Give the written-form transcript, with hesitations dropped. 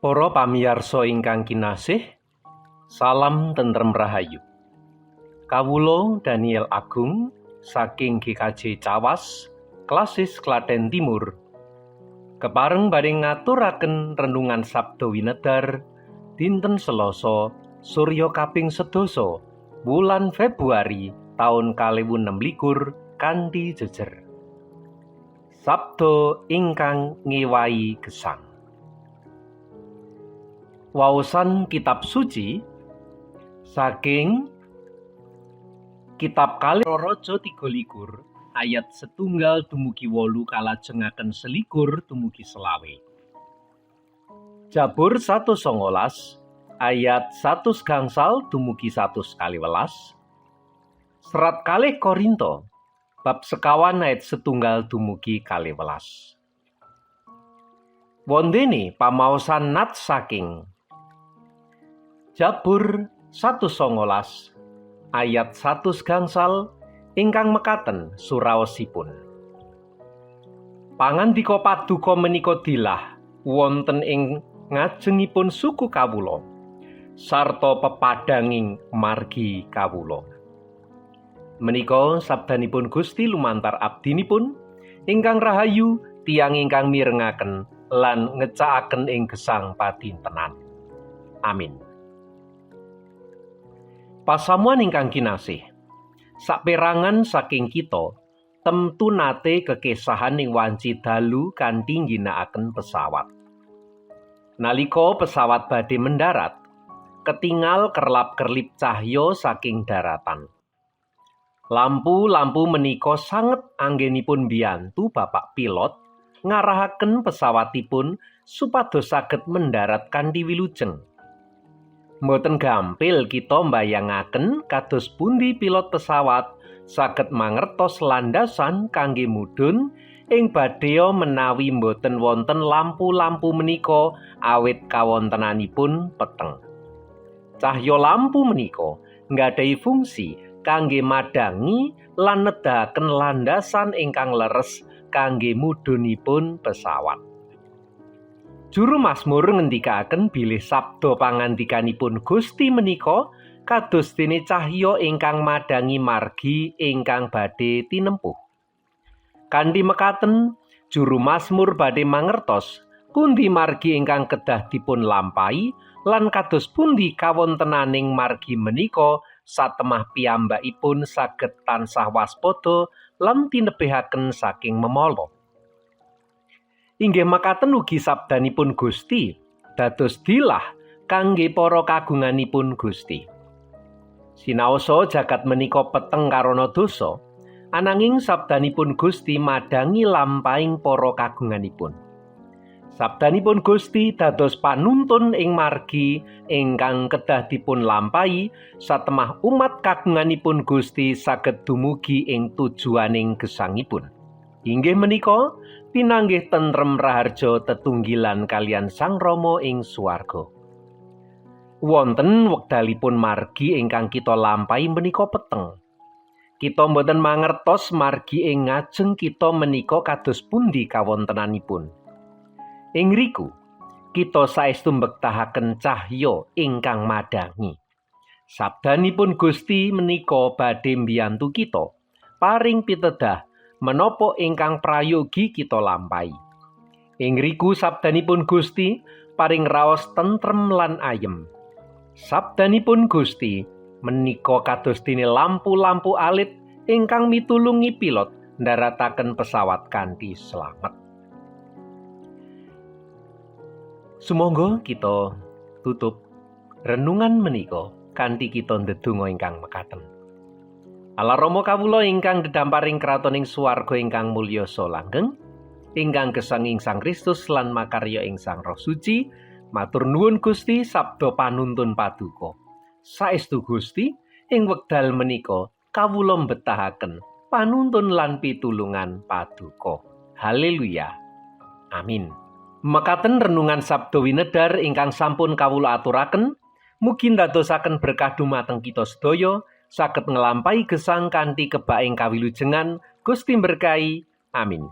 Para pamiyarsa ingkang kinasih, salam tentrem rahayu. Kawula Daniel Agung saking GKJ Cawas, Klasis Klaten Timur. Kepareng badhe ngaturaken renungan Sabda Winedar dinten Selasa, Surya kaping 10 wulan Februari taun 2026 kanthi jejer. Sabda ingkang ngewahi gesang. Waosan kitab suci saking kitab Kalih Raja 23 ayat 1 dumugi 8 kalajengaken 21 dumugi 25. Jabur 119 ayat 1 gangsal dumugi 112. Serat kalih Korinto bab 9 ayat 1 dumugi 12. Wondene pamaosan nats saking Jabur 119 ayat 1 gangsal ingkang mekaten suraosipun. Pangandika paduka menika dilah wonten ing ngajengipun suku kawula sarta pepadhanging margi kawula. Menika sabdanipun Gusti lumantar abdinipun ingkang rahayu, tiyang ingkang mirengaken lan ngecakaken ing gesang padintenan. Amin. Pasamuan ingkang kinasih, saperangan saking kita temtu nate kekesahan ing wanci dalu kanthi ngginakaken pesawat. Nalika pesawat badhe mendarat, ketingal kerlap-kerlip cahya saking daratan. Lampu-lampu menika sanget anggenipun mbiyantu bapak pilot ngarahaken pesawatipun supados saged mendarat kanthi wilujeng. Mboten gampil kita mbayangaken kados pundi pilot pesawat saged mangertos landasan kangge mudhun ing badhea menawi mboten wonten lampu-lampu menika awit kawontenanipun peteng. Cahya lampu menika nggadhahi fungsi kangge madhangi lan nedahaken landasan ingkang leres kangge mudhunipun pesawat. Juru Mazmur ngendikaaken bilih sabda pangandikanipun Gusti menika kados dene cahya ingkang madhangi margi ingkang badhe tinempuh. Kanthi mekaten, juru Mazmur badhe mangertos pundi margi ingkang kedah dipun lampahi lan kados pundi kawontenaning margi menika satemah piyambakipun saged tansah waspada lan tinebihaken saking memala. Inggih makaten ugi sabdanipun Gusti dados dilah kangge para kagunganipun Gusti. Sinaosa jagat menika peteng karana dosa, ananging sabdanipun Gusti madhangi lampahing para kagunganipun. Sabdanipun Gusti dados panuntun ing margi ingkang kedah dipun lampahi satemah umat kagunganipun Gusti saged dumugi ing tujuaning gesangipun. Inggih menika pinanggih tentrem raharja tetunggilan kaliyan Sang Rama ing swarga. Wonten wekdalipun margi ingkang kita lampahi menika peteng. Kita mboten mangertos margi ing ngajeng kita menika kados pundi kawontenanipun. Ing riku, kita saestu mbektahaken cahya ingkang madhangi. Sabdanipun Gusti menika badhe mbiyantu kita paring pitedah menapa ingkang prayogi kita lampahi. Ing riku sabdanipun Gusti paring raos tentrem lan ayem. Sabdanipun Gusti menika kados dene lampu-lampu alit ingkang mitulungi pilot ndarataken pesawat kanthi slamet. Sumangga kita tutup renungan menika kanthi kita ndedonga ingkang mekaten. Allah Rama kawula ingkang dedamparing kraton ing swarga ingkang mulya saha langgeng, ingkang gesang ing Sang Kristus lan makarya ing Sang Roh Suci, matur nuwun Gusti sabda panuntun paduka. Saestu Gusti, ing wekdal menika kawula mbetahaken panuntun lan pitulungan paduka. Haleluya. Amin. Mekaten renungan Sabda Winedar ingkang sampun kawula aturaken, mugi ndadosaken berkah dumateng kita sedaya, saged nglampahi gesang kanthi kebaing kawilujengan. Gusti berkahi. Amin.